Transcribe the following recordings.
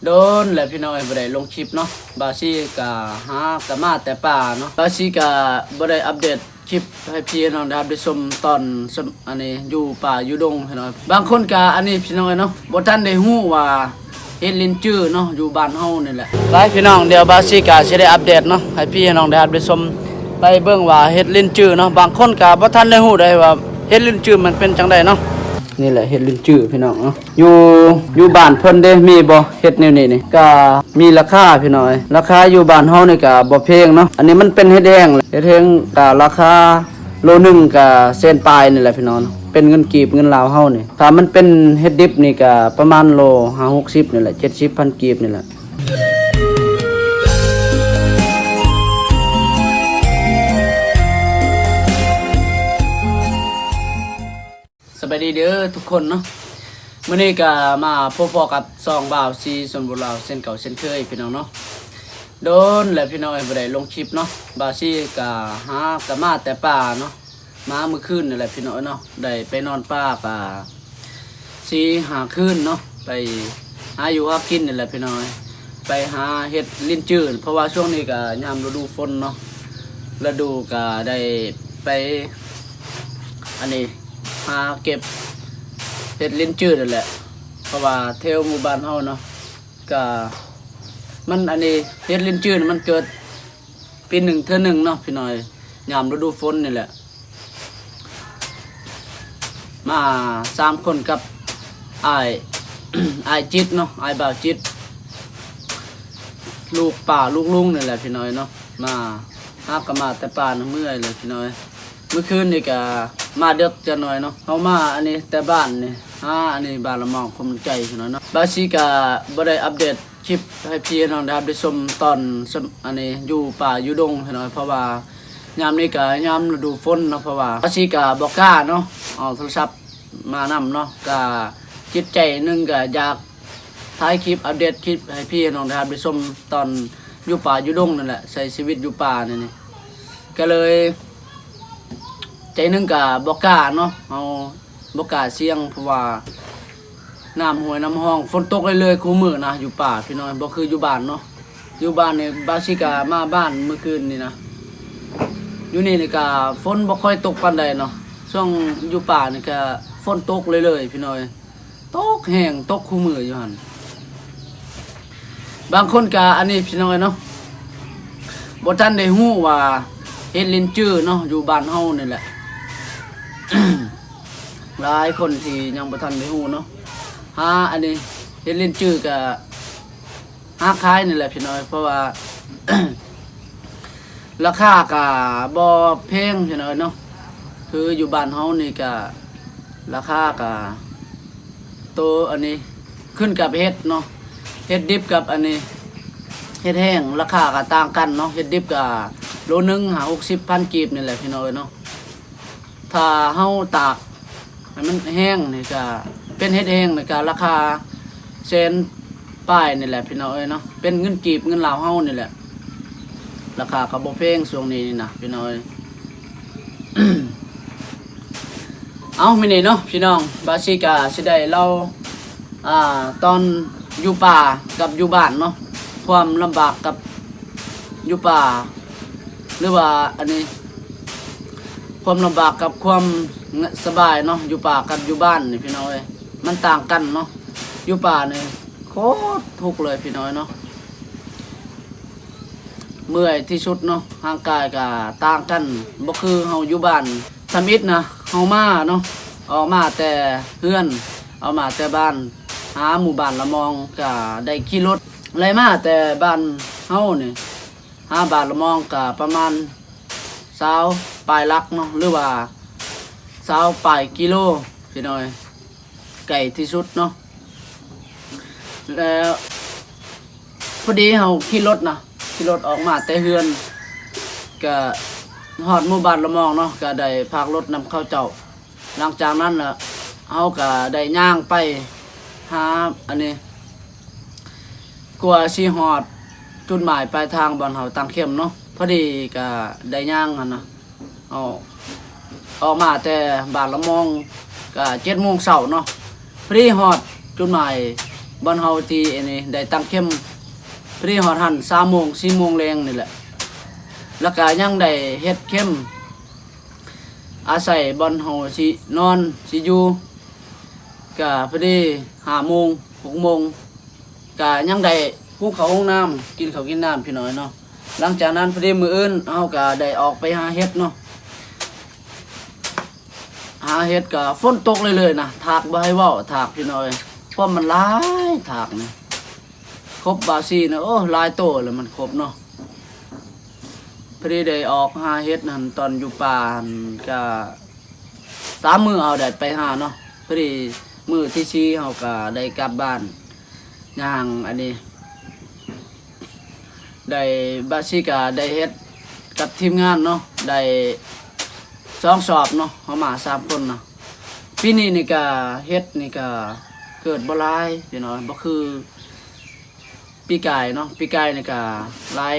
ໂດນແລ້ວພີ່ນ້ອງເອີຍ ບໍ່ໄດ້ລົງຄລິບເນາະ. ບ່າວຊີກະຫາກະມາແຕ່ປ່າເນາະ. ບ່າວຊີກະບໍ່ໄດ້ອັບເດດຄລິບໃຫ້ພີ່ໃຫ້ນ້ອງໄດ້ຮັບໄດ້ຊົມຕອນ ອັນນີ້ ຢູ່ປ່າຢູ່ດົງພີ່ນ້ອງ. ບາງຄົນກະອັນນີ້ພີ່ນ້ອງເອີຍເນາະ ບໍ່ທັນໄດ້ຮູ້ວ່າເຫັດລິ້ນຈື່ເນາະ ຢູ່ບ້ານເຮົານີ້ແຫຼະ. ໄປພີ່ນ້ອງ ດຽວບ່າວຊີກະຊິໄດ້ອັບເດດເນາະ ໃຫ້ພີ່ໃຫ້ນ້ອງໄດ້ຮັບໄດ້ຊົມ ໄປເບິ່ງວ່າເຫັດລິ້ນຈື່ເນາະ. ບາງຄົນກະບໍ່ທັນໄດ້ຮູ້ເດ້ວ່າເຫັດລິ້ນຈື່ມັນເປັນຈັ່ງໃດເນາະ. ນີ້ແຫຼະເຫັດລິ້ນຈື່ພີ່ນ້ອງເນາະ. ຢູ່ ຢູ່ບ້ານເພິ່ນເດ້ ມີບໍ່ເຫັດແນວນີ້ນີ້? ກະມີລາຄາພີ່ນ້ອງເອີຍ ລາຄາຢູ່ບ້ານເຮົານີ້ກະບໍ່ແພງເນາະ. ອັນນີ້ມັນເປັນເຫັດແຫ້ງ ເຫັດແຫ້ງກະລາຄາໂລໜຶ່ງກະແສນປາຍນີ້ແຫຼະພີ່ນ້ອງ ເປັນເງິນກີບເງິນລາວເຮົານີ້. ຖ້າມັນເປັນເຫັດດິບນີ້ກະປະມານໂລຫ້າຫົກສິບນີ້ແຫຼະ ເຈັດສິບພັນກີບນີ້ແຫຼະ. ສະບາຍດີເດີທຸກຄົນເນາະ. ມື້ນີ້ກະມາພົບພໍ້ກັບຊ່ອງບ່າວຊີຊົນບົດລາວເຊັ່ນເກົ່າເຊັ່ນເຄີຍພີ່ນ້ອງເນາະ. ໂດນແລ້ວພີ່ນ້ອງເອີຍ ບໍ່ໄດ້ລົງຄລິບເນາະ. ບ່າວຊີກະຫາກະມາແຕ່ປ່າເນາະ ມາມື້ຄືນນີ້ແຫຼະພີ່ນ້ອງເອີຍເນາະ. ໄດ້ໄປນອນປ່າກະສີ່ຫ້າຄືນເນາະ ໄປຫາຢູ່ຫາກິນນີ້ແຫຼະພີ່ນ້ອງເອີຍ. ໄປຫາເຫັດລິ້ນຈື່ ເພາະວ່າຊ່ວງນີ້ກະຍາມລະດູຝົນເນາະ ລະດູກະໄດ້ໄປ ອັນນີ້ ຫາເກັບເຫັດລິ້ນຈື່ນັ້ນແຫຼະ. ເພາະວ່າແຖວໝູ່ບ້ານເຮົາເນາະ ກະມັນ ອັນນີ້ ເຫັດລິ້ນຈື່ນີ້ມັນເກີດປີໜຶ່ງເທື່ອໜຶ່ງເນາະພີ່ນ້ອງເອີຍ ຍາມລະດູຝົນນີ້ແຫຼະ. ມາສາມຄົນກັບອ້າຍ ອ້າຍຈິດເນາະ ອ້າຍບ່າວຈິດ ລູກປ້າລູກລຸງນີ້ແຫຼະພີ່ນ້ອງເນາະ. ມາຫາກະມາແຕ່ປ່ານະ ເມື່ອຍເລີຍພີ່ນ້ອງ. ມື້ຄືນນີ້ກະມາເດິກຈັກໜ້ອຍເນາະ. ເຮົາມາອັນນີ້ແຕ່ບ້ານນີ້ ຫາອັນນີ້ບ້ານລະມອງ ຄວາມໃຈພີ່ນ້ອງເນາະ. ບ່າວຊີກະບໍ່ໄດ້ອັບເດດຄລິບໃຫ້ພີ່ໃຫ້ນ້ອງໄດ້ຮັບໄດ້ຊົມຕອນ ອັນນີ້ ຢູ່ປ່າຢູ່ດົງພີ່ນ້ອງ ເພາະວ່າຍາມນີ້ກະຍາມລະດູຝົນເນາະ. ເພາະວ່າບ່າວຊີກະບໍ່ກ້າເນາະ ເອົາໂທລະສັບມານຳເນາະ. ກະຈິດໃຈໜຶ່ງກະຢາກຖ່າຍຄລິບ ອັບເດດຄລິບໃຫ້ພີ່ໃຫ້ນ້ອງໄດ້ຮັບໄດ້ຊົມຕອນຢູ່ປ່າຢູ່ດົງນັ້ນແຫຼະ ໃຊ້ຊີວິດຢູ່ປ່ານີ້ນີ້. ກະເລີຍ ໃຈໜຶ່ງກະບໍ່ກ້າເນາະ ເຮົາບໍ່ກ້າສ່ຽງ ເພາະວ່ານ້ຳຫ້ວຍນ້ຳຮ່ອງ ຝົນຕົກເລື້ອຍໆ ຄູ່ມື້ນະ ຢູ່ປ່າພີ່ນ້ອງ ບໍ່ຄືຢູ່ບ້ານເນາະ. ຢູ່ບ້ານນີ້ ບ່າວຊີກະມາບ້ານມື້ຄືນນີ້ນະ. ຢູ່ນີ້ນີ້ກະຝົນບໍ່ຄ່ອຍຕົກປານໃດເນາະ. ຊ່ວງຢູ່ປ່ານີ້ກະຝົນຕົກເລື້ອຍໆ ພີ່ນ້ອງ ຕົກແຮງ ຕົກຄູ່ມື້ຢູ່ຫັ້ນ. ບາງຄົນກະອັນນີ້ພີ່ນ້ອງເອີຍເນາະ ບໍ່ທັນໄດ້ຮູ້ວ່າເຫັດລິ້ນຈື່ເນາະ ຢູ່ບ້ານເຮົານີ້ແຫຼະ. ຫຼາຍຄົນທີ່ຍັງບໍ່ທັນໄດ້ຮູ້ເນາະ ຫາອັນນີ້ ເຫັດລິ້ນຈື່ກະຫາຂາຍນີ້ແຫຼະພີ່ນ້ອງເອີຍ. ເພາະວ່າລາຄາກະບໍ່ແພງພີ່ນ້ອງເອີຍເນາະ. ຄືຢູ່ບ້ານເຮົານີ້ກະລາຄາກະ ໂຕອັນນີ້ຂຶ້ນກັບເຫັດເນາະ ເຫັດດິບກັບອັນນີ້ ເຫັດແຫ້ງ ລາຄາກະຕ່າງກັນເນາະ. ເຫັດດິບກະໂລໜຶ່ງຫ້າຫົກສິບພັນກີບນີ້ແຫຼະພີ່ນ້ອງເອີຍເນາະ. ຖ້າເຮົາຕາກໃຫ້ມັນແຫ້ງນີ້ກະ ເປັນເຫັດແຫ້ງນີ້ກະລາຄາແສນປາຍນີ້ແຫຼະພີ່ນ້ອງເອີຍເນາະ ເປັນເງິນກີບເງິນລາວເຮົານີ້ແຫຼະ. ລາຄາກະບໍ່ແພງຊ່ວງນີ້ນີ້ນະພີ່ນ້ອງເອີຍ. ເອົາ ມື້ນີ້ເນາະພີ່ນ້ອງ ບ່າວຊີກະຊິໄດ້ເລົ່າ ອ່າ ຕອນຢູ່ປ່າກັບຢູ່ບ້ານເນາະ ຄວາມລຳບາກກັບຢູ່ປ່າ ຫຼືວ່າອັນນີ້ ຄວາມລຳບາກກັບຄວາມສະບາຍເນາະ ຢູ່ປ່າກັບຢູ່ບ້ານນີ້ພີ່ນ້ອງເອີຍ ມັນຕ່າງກັນເນາະ. ຢູ່ປ່ານີ້ໂຄດທຸກເລີຍພີ່ນ້ອງເນາະ. ເມື່ອຍທີ່ສຸດເນາະ ຮ່າງກາຍກະຕ່າງກັນ ບໍ່ຄືເຮົາຢູ່ບ້ານ. ທຳອິດນະ ເຮົາມາເນາະ ອອກມາແຕ່ເຮືອນ ອອກມາແຕ່ບ້ານ ຫາໝູ່ບ້ານລະມອງ ກະໄດ້ຂີ່ລົດ ໄລ່ມາແຕ່ບ້ານເຮົານີ້ ຫາບ້ານລະມອງ ກະປະມານຊາວປາຍຫຼັກເນາະ ຫຼືວ່າຊາວປາຍກິໂລພີ່ນ້ອງເອີຍ ໃກ້ທີ່ສຸດເນາະ. ແລ້ວພໍດີເຮົາຂີ່ລົດນະ ຂີ່ລົດອອກມາແຕ່ເຮືອນ ກະຮອດໝູ່ບ້ານລະມອງເນາະ ກະໄດ້ພາກລົດນຳເຂົາເຈົ້າ. ຫຼັງຈາກນັ້ນລະ ເຮົາກະໄດ້ຍ່າງໄປຫາອັນນີ້ ກວ່າຊິຮອດຈຸດໝາຍປາຍທາງບ່ອນເຮົາຕັ້ງແຄມເນາະ. ພໍດີກະໄດ້ຍ່າງຫັ້ນນະ ອອກ ອອກມາແຕ່ບ້ານລະມອງກະເຈັດໂມງເຊົ້າເນາະ ພໍດີຮອດຈຸດໝາຍ ບ່ອນເຮົາທີ່ອັນນີ້ໄດ້ຕັ້ງເຂັມ ພໍດີຮອດຫັ້ນສາມໂມງ ສີ່ໂມງແລງນີ້ແຫຼະ ແລ້ວກະຍັງໄດ້ເຮັດເຂັມ ອາໄສບ່ອນເຮົາຊິນອນຊິຢູ່ ກະພໍດີຫ້າໂມງ ຫົກໂມງ ກະຍັງໄດ້ຫຸງເຂົ້າຫຸງນ້ຳ ກິນເຂົ້າກິນນ້ຳພີ່ນ້ອງເນາະ. ຫຼັງຈາກນັ້ນພໍດີມື້ອື່ນເຮົາກະໄດ້ອອກໄປຫາເຫັດເນາະ ຫາເຫັດກະຝົນຕົກເລື້ອຍໆນະ ຖາກບໍ່ໃຫ້ເວົ້າ ຖາກພີ່ນ້ອງເອີຍ ຄວາມມັນຫຼາຍ ຖາກນີ້ ຄົບບາຊີນະ ໂອ້ ຫຼາຍໂຕແລ້ວ ມັນຄົບເນາະ. ພໍດີໄດ້ອອກຫາເຫັດຫັ້ນ ຕອນຢູ່ປ່າຫັ້ນກະສາມມື້ເຮົາໄດ້ໄປຫາເນາະ. ພໍດີມື້ທີສີ່ເຮົາກະໄດ້ກັບບ້ານ ຍ່າງອັນນີ້ ໄດ້ ບາຊີກະໄດ້ເຮັດກັບທີມງານເນາະ ໄດ້ສອງສອບເນາະ ເຮົາມາສາມຄົນເນາະ. ປີນີ້ນີ້ກະເຫັດນີ້ກະເກີດບໍ່ຫຼາຍພີ່ນ້ອງ ບໍ່ຄື ປີກາຍເນາະ ປີກາຍນີ້ກະຫຼາຍ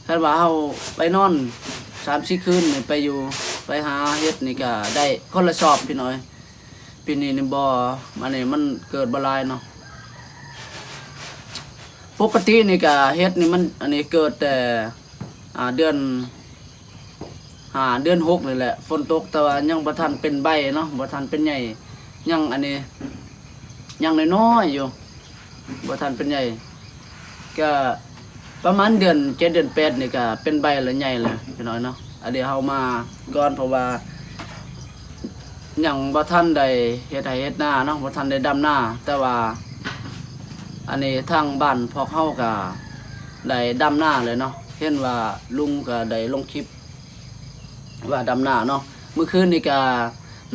ຄັນວ່າເຮົາໄປນອນສາມສີ່ຄືນນີ້ ໄປຢູ່ໄປຫາເຫັດນີ້ກະໄດ້ຄົນລະສອບພີ່ນ້ອງ. ປີນີ້ນີ້ບໍ່ ອັນນີ້ມັນເກີດບໍ່ຫຼາຍເນາະ. ປົກກະຕິນີ້ກະເຫັດນີ້ມັນ ອັນນີ້ເກີດແຕ່ ອ່າ ເດືອນ ຫາເດືອນຫົກນີ້ແຫຼະ ຝົນຕົກ ແຕ່ວ່າຍັງບໍ່ທັນເປັນໃບເນາະ ບໍ່ທັນເປັນໃຫຍ່ ຍັງອັນນີ້ ຍັງນ້ອຍໆຢູ່ ບໍ່ທັນເປັນໃຫຍ່ ກະປະມານເດືອນເຈັດເດືອນແປດນີ້ກະເປັນໃບແລ້ວ ໃຫຍ່ແລ້ວພີ່ນ້ອງເນາະ. ອັນນີ້ເຮົາມາກ່ອນ ເພາະວ່າຍັງບໍ່ທັນໄດ້ເຮັດໄຮ່ເຮັດນາເນາະ ບໍ່ທັນໄດ້ດຳນາ ແຕ່ວ່າອັນນີ້ທາງບ້ານພວກເຮົາກະໄດ້ດຳນາແລ້ວເນາະ ເຫັນວ່າລຸງກະໄດ້ລົງຄລິບ ວ່າດຳນາເນາະ. ມື້ຄືນນີ້ກະ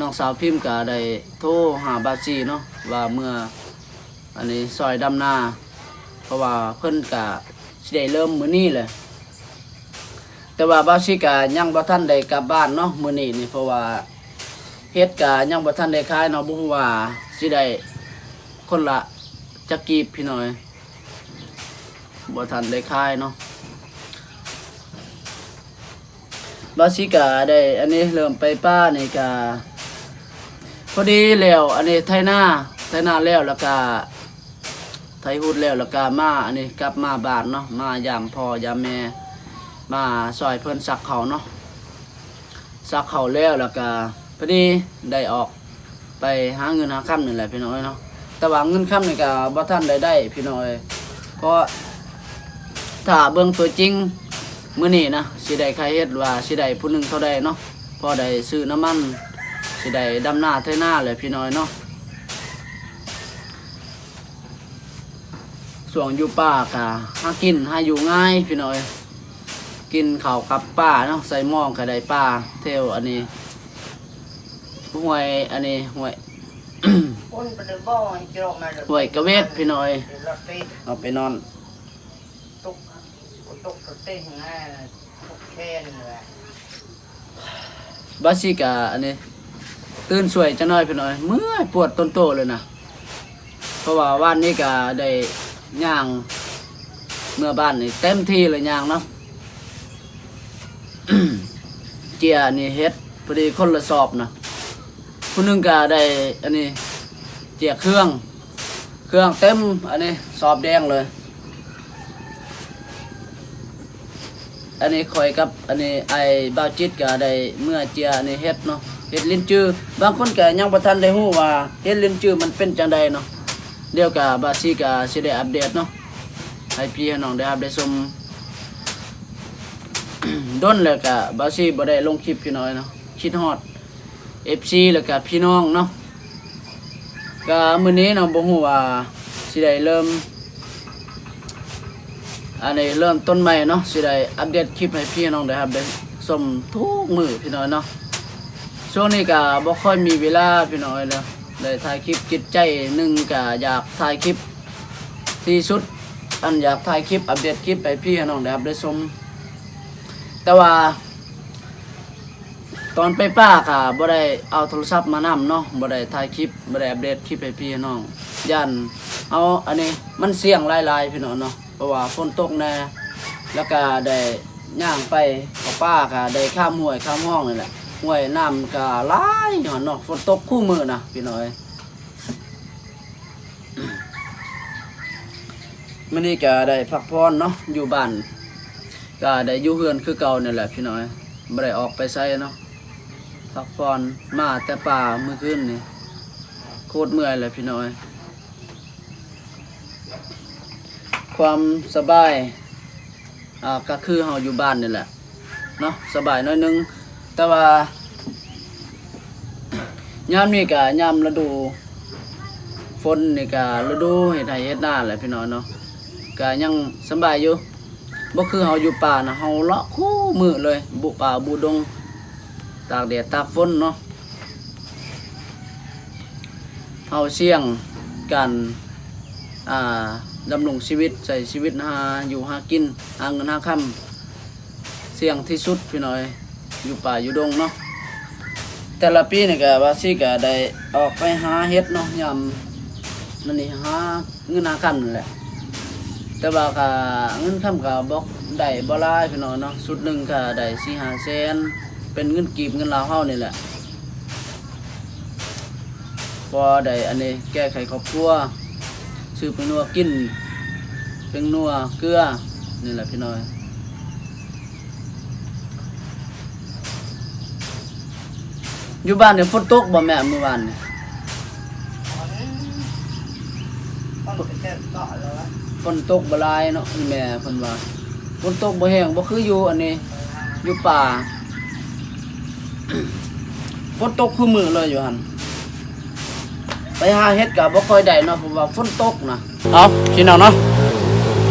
ນ້ອງສາວພິມກະໄດ້ໂທຫາບາຊີເນາະ ວ່າເມືອອັນນີ້ຊ່ອຍດຳນາ ເພາະວ່າເພິ່ນກະຊິໄດ້ເລີ່ມມື້ນີ້ແຫຼະ ແຕ່ວ່າບາຊີກະຍັງບໍ່ທັນໄດ້ກັບບ້ານເນາະ ມື້ນີ້ນີ້ ເພາະວ່າເຫັດກະຍັງບໍ່ທັນໄດ້ຂາຍເນາະ ບໍ່ຮູ້ວ່າຊິໄດ້ຄົນລະຈັກກີບພີ່ນ້ອງ ບໍ່ທັນໄດ້ຂາຍເນາະ. ບາຊີກະໄດ້ອັນນີ້ເລີ່ມໄປປ່ານີ້ກະພໍດີແລ້ວ ອັນນີ້ໄຖນາ ໄຖນາແລ້ວ ແລ້ວກະໄຖຮຸດແລ້ວ ແລ້ວກະມາອັນນີ້ກັບມາບ້ານເນາະ ມາຢາມພໍ່ຢາມແມ່ ມາຊ່ອຍເພິ່ນສັກເຂົ້າເນາະ. ສັກເຂົ້າແລ້ວ ແລ້ວກະພໍດີໄດ້ອອກໄປຫາເງິນຫາຄຳນີ້ແຫຼະພີ່ນ້ອງເອີຍເນາະ. ແຕ່ວ່າເງິນຄຳນີ້ກະບໍ່ທັນໄດ້ໄດ້ພີ່ນ້ອງເອີຍ ເພາະຖ້າເບິ່ງຕົວຈິງມື້ນີ້ນະ ຊິໄດ້ຂາຍເຫັດວ່າຊິໄດ້ຜູ້ໜຶ່ງເທົ່າໃດເນາະ ພໍໄດ້ຊື້ນ້ຳມັນ ຊິໄດ້ດຳນາໄຖນາແຫຼະພີ່ນ້ອງເນາະ. ຊ່ວງຢູ່ປ່າກະຫາກິນຫາຢູ່ງ່າຍພີ່ນ້ອງເອີຍ ກິນເຂົ້າກັບປາເນາະ ໃສ່ມອງກະໄດ້ປາແຖວອັນນີ້ ຫ້ວຍອັນນີ້ ຫ້ວຍ ຫ້ວຍກະເວັດພີ່ນ້ອງເອີຍ ເອົາໄປນອນ ບາຊີກະອັນນີ້ຕື່ນສວຍຈັກໜ້ອຍພີ່ນ້ອງເອີຍ ເມື່ອຍປວດຕົນໂຕເລີຍນະ ເພາະວ່າວານນີ້ກະໄດ້ຍ່າງເມືອບ້ານນີ້ເຕັມທີ່ເລີຍ ຍ່າງເນາະ. ເຈ້ຍນີ້ເຮັດພໍດີຄົນລະສອບນະ ຜູ້ໜຶ່ງກະໄດ້ອັນນີ້ເຈ້ຍເຄື່ອງ ເຄື່ອງເຕັມອັນນີ້ສອບແດງເລີຍ. ອັນນີ້ຂ້ອຍກັບອັນນີ້ອ້າຍບ່າວຈິດກະໄດ້ເມືອເຈ້ຍອັນນີ້ເຫັດເນາະ ເຫັດລິ້ນຈື ບາງຄົນກະຍັງບໍ່ທັນໄດ້ຮູ້ວ່າເຫັດລິ້ນຈືມັນເປັນຈັ່ງໃດເນາະ. ດຽວກະບ່າວສີກະຊິໄດ້ອັບເດດເນາະ ໃຫ້ພີ່ໃຫ້ນ້ອງໄດ້ຮັບໄດ້ຊົມ. ດົນແລ້ວກະບ່າວສີບໍ່ໄດ້ລົງຄລິບພີ່ນ້ອງເນາະ ຄິດຮອດ ເອັຟຊີ ແລ້ວກະພີ່ນ້ອງເນາະ. ກະມື້ນີ້ເນາະ ບໍ່ຮູ້ວ່າຊິໄດ້ເລີ່ມ ອັນນີ້ເລີ່ມຕົ້ນໃໝ່ເນາະ ຊິໄດ້ອັບເດດຄລິບໃຫ້ພີ່ນ້ອງໄດ້ຮັບໄດ້ຊົມທຸກມື້ພີ່ນ້ອງເນາະ. ຊ່ວງນີ້ກະບໍ່ຄ່ອຍມີເວລາພີ່ນ້ອງເອີຍເນາະ ໄດ້ຖ່າຍຄລິບ ຈິດໃຈໜຶ່ງກະຢາກຖ່າຍຄລິບທີ່ສຸດ ອັນຢາກຖ່າຍຄລິບ ອັບເດດຄລິບໃຫ້ພີ່ໃຫ້ນ້ອງໄດ້ຮັບໄດ້ຊົມ ແຕ່ວ່າ ຕອນໄປປ່າກະບໍ່ໄດ້ເອົາໂທລະສັບມານຳເນາະ ບໍ່ໄດ້ຖ່າຍຄລິບ ບໍ່ໄດ້ອັບເດດຄລິບໃຫ້ພີ່ໃຫ້ນ້ອງ ຢ້ານເອົາອັນນີ້ມັນສ່ຽງຫຼາຍໆ ພີ່ນ້ອງເນາະ ເພາະວ່າຝົນຕົກແດ່ ແລ້ວກະໄດ້ຍ່າງໄປເຂົ້າປ່າກະໄດ້ຂ້າມຫ້ວຍຂ້າມຮ່ອງນີ້ແຫຼະ ຫ້ວຍນ້ຳກະຫຼາຍ ຍ້ອນເນາະ ຝົນຕົກຄູ່ມື້ນະ ພີ່ນ້ອງເອີຍ. ມື້ນີ້ກະໄດ້ພັກຜ່ອນເນາະ ຢູ່ບ້ານ ກະໄດ້ຢູ່ເຮືອນຄືເກົ່ານີ້ແຫຼະພີ່ນ້ອງເອີຍ ບໍ່ໄດ້ອອກໄປໃສເນາະ ພັກຜ່ອນ ມາແຕ່ປ່າມື້ຄືນນີ້ ໂຄດເມື່ອຍແຫຼະພີ່ນ້ອງເອີຍ ຄວາມສະບາຍ ອ່າ ກະຄືເຮົາຢູ່ບ້ານນີ້ແຫຼະເນາະ ສະບາຍໜ້ອຍໜຶ່ງ ແຕ່ວ່າ ຍາມນີ້ກະຍາມລະດູຝົນນີ້ກະລະດູເຮັດໄຮ່ເຮັດນາແຫຼະພີ່ນ້ອງເນາະ ກະຍັງສະບາຍຢູ່ ບໍ່ຄືເຮົາຢູ່ປ່ານະ ເຮົາເລາະຄູ່ມື້ເລີຍ ບຸປ່າບຸດົງ ຕາກແດດຕາກຝົນເນາະ ເຮົາສ່ຽງການ ອ່າ ດຳລົງຊີວິດ ໃຊ້ຊີວິດຫາຢູ່ຫາກິນ ຫາເງິນຫາຄຳ ສ່ຽງທີ່ສຸດພີ່ນ້ອງເອີຍ ຢູ່ປ່າຢູ່ດົງເນາະ ແຕ່ລະປີນີ້ກະບາຊີກະໄດ້ອອກໄປຫາເຫັດເນາະ ຍາມນັ້ນນີ້ຫາເງິນຫາຄຳນັ້ນແຫຼະ ແຕ່ວ່າກະເງິນຄຳກະບໍ່ໄດ້ບໍ່ຫຼາຍພີ່ນ້ອງເນາະ ຊຸດໜຶ່ງກະໄດ້ສີ່ຫ້າແສນ ເປັນເງິນກີບເງິນລາວເຮົານີ້ແຫຼະ ພໍໄດ້ອັນນີ້ແກ້ໄຂຄອບຄົວ ຊື້ແປ້ງນົວກິນ ແປ້ງນົວເກືອນີ້ແຫຼະພີ່ນ້ອງ ຢູ່ບ້ານນີ້ຝົນຕົກບໍ່ແມ່ ມື້ວານນີ້? ຝົນຕົກບໍ່ຫຼາຍເນາະ ອີ່ແມ່ເພິ່ນວ່າ ຝົນຕົກບໍ່ແຮງ ບໍ່ຄືຢູ່ອັນນີ້ ຢູ່ປ່າ ຝົນຕົກຄູ່ມື້ເລີຍຢູ່ຫັ້ນ ໄປຫາເຫັດກະບໍ່ຄ່ອຍໄດ້ເນາະ ເພາະວ່າຝົນຕົກນະ. ເອົາ ພີ່ນ້ອງເນາະ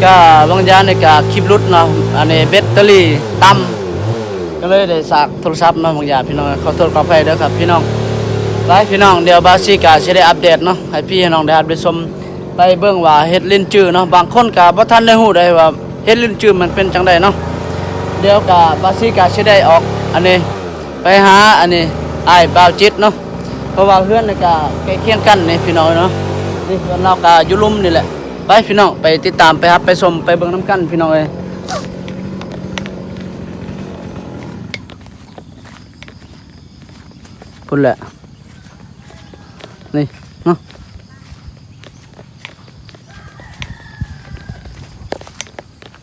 ກະບາງຢ່າງນີ້ກະຄລິບຫຼຸດເນາະ ອັນນີ້ແບັດເຕີຣີຕ່ຳ ກະເລີຍໄດ້ສາກໂທລະສັບເນາະ ບາງຢ່າງພີ່ນ້ອງ ຂໍໂທດຂໍອະໄພເດີຄັບພີ່ນ້ອງ. ໄປພີ່ນ້ອງ ດຽວບາຊີກະຊິໄດ້ອັບເດດເນາະ ໃຫ້ພີ່ໃຫ້ນ້ອງໄດ້ຮັບໄດ້ຊົມ ໄປເບິ່ງວ່າເຫັດລິ້ນຈື້ເນາະ ບາງຄົນກະບໍ່ທັນໄດ້ຮູ້ໄດ້ວ່າເຫັດລິ້ນຈື້ມັນເປັນຈັ່ງໃດເນາະ. ດຽວກະບາຊີກະຊິໄດ້ອອກອັນນີ້ ໄປຫາອັນນີ້ ອ້າຍບ່າວຈິດເນາະ ເພາະວ່າເຮືອນນີ້ກະໃກ້ຄຽງກັນນີ້ພີ່ນ້ອງເນາະ ນີ້ເຮືອນລາວກະຢູ່ລຸ່ມນີ້ແຫຼະ. ໄປພີ່ນ້ອງ ໄປຕິດຕາມ ໄປຮັບໄປຊົມ ໄປເບິ່ງນຳກັນພີ່ນ້ອງເອີຍ ພຸ້ນແຫຼະ ນີ້ເນາະ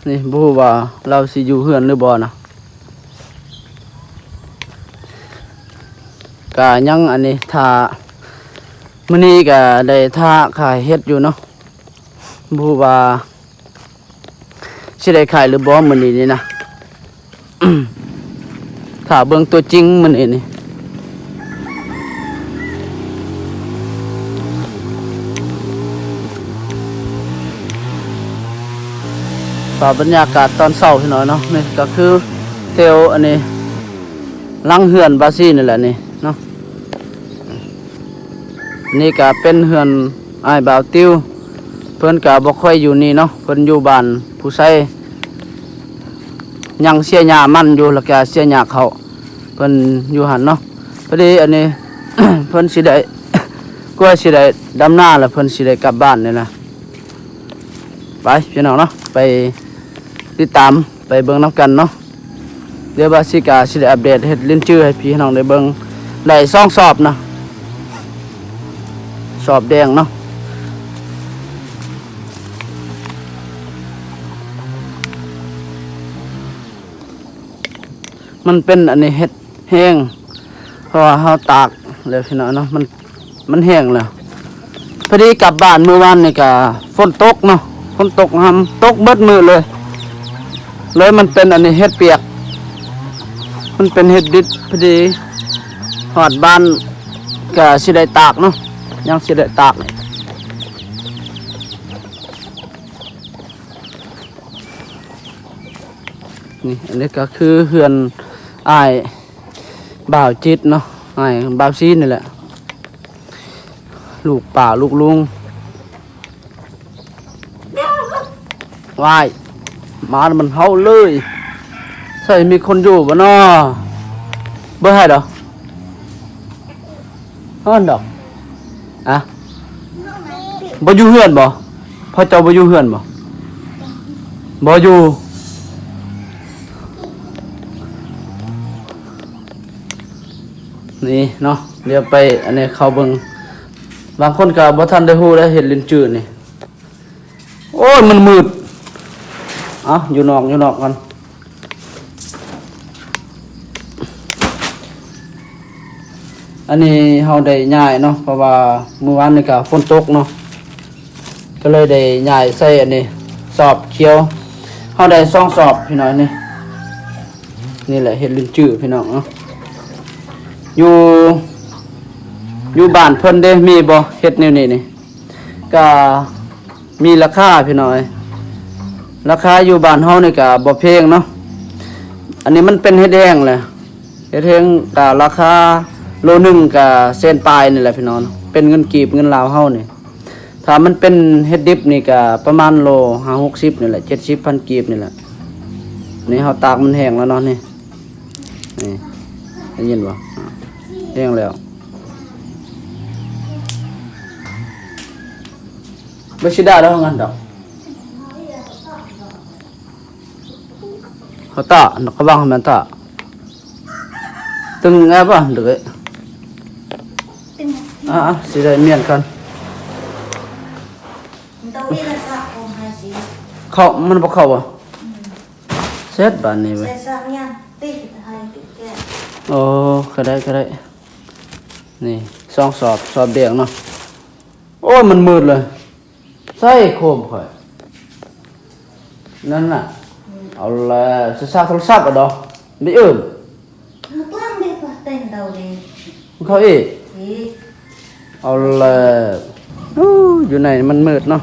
ນີ້ ບໍ່ຮູ້ວ່າລາວຊິຢູ່ເຮືອນຫຼືບໍ່ນະ ກະຍັງອັນນີ້ຖ້າ ມື້ນີ້ກະໄດ້ຖ້າຂາຍເຫັດຢູ່ເນາະ ບໍ່ຮູ້ວ່າ ຊິໄດ້ຂາຍຫຼືບໍ່ມື້ນີ້ນີ້ນະ ຖ້າເບິ່ງຕົວຈິງມື້ນີ້ນີ້ ພາບບັນຍາກາດຕອນເຊົ້າພີ່ນ້ອງເນາະ ນີ້ກະຄືແຖວອັນນີ້ ຫຼັງເຮືອນບາຊີນີ້ແຫຼະນີ້ເນາະ. ນີ້ກະເປັນເຮືອນອ້າຍບ່າວຕິວ ເພິ່ນກະບໍ່ຄ່ອຍຢູ່ນີ້ເນາະ ເພິ່ນຢູ່ບ້ານພູໄຊ ຍັງເສຍຫຍ້າມັນຢູ່ ແລ້ວກະເສຍຫຍ້າເຂົ້າ ເພິ່ນຢູ່ຫັ້ນເນາະ. ພໍດີອັນນີ້ ເພິ່ນຊິໄດ້ ກວ່າຊິໄດ້ດຳນາ ແລ້ວເພິ່ນຊິໄດ້ກັບບ້ານນີ້ນະ. ໄປພີ່ນ້ອງເນາະ ໄປຕິດຕາມ ໄປເບິ່ງນຳກັນເນາະ. ດຽວບາຊີກະຊິໄດ້ອັບເດດເຫັດລິ້ນຈື້ໃຫ້ພີ່ໃຫ້ນ້ອງໄດ້ເບິ່ງ ໄດ້ສອງສອບນະ ສອບແດງເນາະ. ມັນເປັນອັນນີ້ເຫັດແຫ້ງ ເພາະວ່າເຮົາຕາກແລ້ວພີ່ນ້ອງເນາະ ມັນ ມັນແຫ້ງແລ້ວ. ພໍດີກັບບ້ານມື້ວານນີ້ກະຝົນຕົກເນາະ ຝົນຕົກຫຳ ຕົກເບິດມື້ເລີຍ ເລີຍມັນເປັນອັນນີ້ເຫັດປຽກ ມັນເປັນເຫັດດິບ. ພໍດີຮອດບ້ານກະຊິໄດ້ຕາກເນາະ ຍັງຊິໄດ້ຕາກ. ນີ້ ອັນນີ້ກະຄືເຮືອນອ້າຍບ່າວຈິດເນາະ ອ້າຍບ່າວຊີນນີ້ແຫຼະ ລູກປ້າລູກລຸງ. ວ້າຍ ໝາມັນເຫົ່າເລີຍ ໃສ່ມີຄົນຢູ່ບໍ່ນໍ? ບໍ່ໃຫ້ດອກ ເອີ້ນດອກ ອະ ບໍ່ຢູ່ເຮືອນບໍ່? ພໍ່ເຈົ້າບໍ່ຢູ່ເຮືອນບໍ່? ບໍ່ຢູ່. ນີ້ເນາະ ດຽວໄປອັນນີ້ເຂົ້າເບິ່ງ ບາງຄົນກະບໍ່ທັນໄດ້ຮູ້ໄດ້ເຫັດລິ້ນຈື້ນີ້. ໂອ້ ໂອ້ຍ ມັນມືດ. ເອົ້າ ຢູ່ນອກ ຢູ່ນອກກ່ອນ. ອັນນີ້ເຮົາໄດ້ຍ້າຍເນາະ ເພາະວ່າມື້ວານນີ້ກະຝົນຕົກເນາະ ກະເລີຍໄດ້ຍ້າຍໃສ່ອັນນີ້ ສອບຂຽວ. ເຮົາໄດ້ສອງສອບພີ່ນ້ອງນີ້. ນີ້ແຫຼະເຫັດລິນຈືພີ່ນ້ອງເນາະ. ຢູ່ ຢູ່ບ້ານເພິ່ນເດ້ ມີບໍ່ເຫັດແນວນີ້ນີ້? ກະມີລາຄາພີ່ນ້ອງເອີຍ. ລາຄາຢູ່ບ້ານເຮົານີ້ກະບໍ່ແພງເນາະ. ອັນນີ້ມັນເປັນເຫັດແຫ້ງແຫຼະ. ເຫັດແຫ້ງກະລາຄາໂລໜຶ່ງກະແສນປາຍນີ້ແຫຼະພີ່ນ້ອງ. ເປັນເງິນກີບ ເງິນລາວເຮົານີ້. ຖ້າມັນເປັນເຫັດດິບນີ້ກະປະມານໂລຫ້າຫົກສິບນີ້ແຫຼະ ເຈັດສິບພັນກີບນີ້ແຫຼະ. ນີ້ເຮົາຕາກມັນແຫ້ງແລ້ວເນາະນີ້. ນີ້ ໄດ້ຍິນບໍ່? ແຫ້ງແລ້ວ. ບໍ່ຊິໄດ້ດອກ ເຮົາຫັ້ນດອກ. ເຮົາຕາກ ກະວັງໃຫ້ມັນຕາກ. ຕຶງແອບບໍ່ ເດັກເອີຍ? ຕຶງ. ອ່າ ຊິໄດ້ມ້ຽນກ່ອນ. ເຂົ້າ ມັນບໍ່ເຂົ້າບໍ່? ເສັດບາດນີ້ເວີຍ. ໂອ້ ກະໄດ້ ກະໄດ້. ນີ້ສອງສອບ ສອບແດງເນາະ. ໂອ້ຍ ມັນມືດເລີຍ. ໃສ່ໂຄມຂ້ອຍ ນັ້ນນະ. ເອົາແລ້ວ ສາກໂທລະສັບເອົາດອກ ໄປເອີ້ມ. ເຂົ້າອີກ. ເອົາແລ້ວ. ໂອ້ ຢູ່ໃນມັນມືດເນາະ.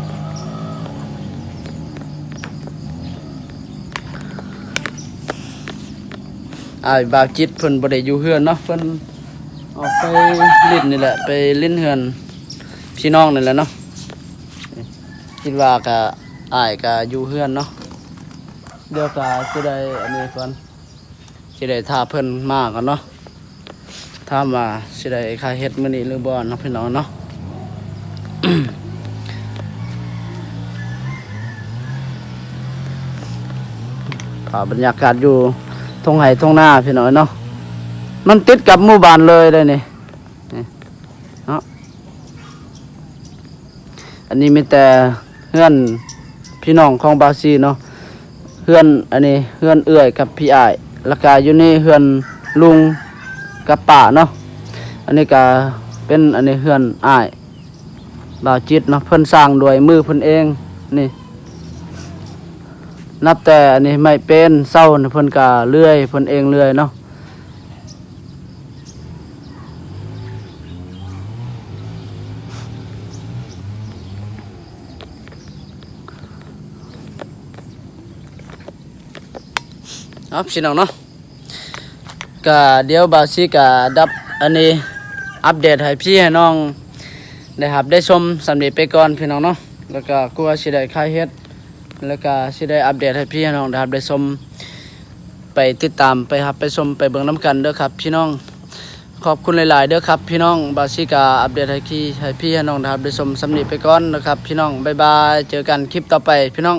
ອ້າຍບ່າວຈິດເພິ່ນບໍ່ໄດ້ຢູ່ເຮືອນເນາະ ເພິ່ນອອກໄປຫຼິ້ນນີ້ແຫຼະ ໄປຫຼິ້ນເຮືອນພີ່ນ້ອງນີ້ແຫຼະເນາະ. ຄິດວ່າກະ ອ້າຍກະຢູ່ເຮືອນເນາະ. ດຽວກະຊິໄດ້ອັນນີ້ກ່ອນ ຊິໄດ້ຖ້າເພິ່ນມາກ່ອນເນາະ. ຖາມວ່າຊິໄດ້ຄ່າເຫັດມື້ນີ້ຫຼືບໍ່ເນາະ ພີ່ນ້ອງເນາະ. ພາບບັນຍາກາດຢູ່ທົ່ງໄຮ່ທົ່ງນາພີ່ນ້ອງເນາະ. ມັນຕິດກັບໝູ່ບ້ານເລີຍເດ້ນີ້ ນີ້ເນາະ. ອັນນີ້ມີແຕ່ເຮືອນພີ່ນ້ອງຂອງບ່າວຊີເນາະ. ເຮືອນ ອັນນີ້ເຮືອນເອື້ອຍກັບພີ່ອ້າຍ ແລ້ວກະຢູ່ນີ້ເຮືອນລຸງກັບປ້າເນາະ. ອັນນີ້ກະເປັນ ອັນນີ້ເຮືອນອ້າຍບ່າວຈິດເນາະ ເພິ່ນສ້າງດ້ວຍມືເພິ່ນເອງນີ້. ນັບແຕ່ອັນນີ້ໄມ້ເປັນເສົານີ້ ເພິ່ນກະເລື່ອຍເພິ່ນເອງເລື່ອຍເນາະ. ເອົາ ພີ່ນ້ອງເນາະ ກະດຽວບ່າວຊີກະດັບ ອັນນີ້ ອັບເດດໃຫ້ພີ່ໃຫ້ນ້ອງໄດ້ຮັບໄດ້ຊົມສ່ຳນີ້ໄປກ່ອນ ພີ່ນ້ອງເນາະ. ແລ້ວກະກວ່າຊິໄດ້ຂາຍເຫັດ ແລ້ວກະຊິໄດ້ອັບເດດໃຫ້ພີ່ໃຫ້ນ້ອງໄດ້ຮັບໄດ້ຊົມ ໄປຕິດຕາມ ໄປຮັບໄປຊົມ ໄປເບິ່ງນຳກັນເດີຄັບພີ່ນ້ອງ. ຂອບຄຸນຫຼາຍໆເດີຄັບພີ່ນ້ອງ. ບ່າວຊີກະອັບເດດໃຫ້ ໃຫ້ພີ່ໃຫ້ນ້ອງໄດ້ຮັບໄດ້ຊົມສ່ຳນີ້ໄປກ່ອນເດີຄັບພີ່ນ້ອງ. ບາຍບາຍ ເຈີກັນຄລິບຕໍ່ໄປພີ່ນ້ອງ.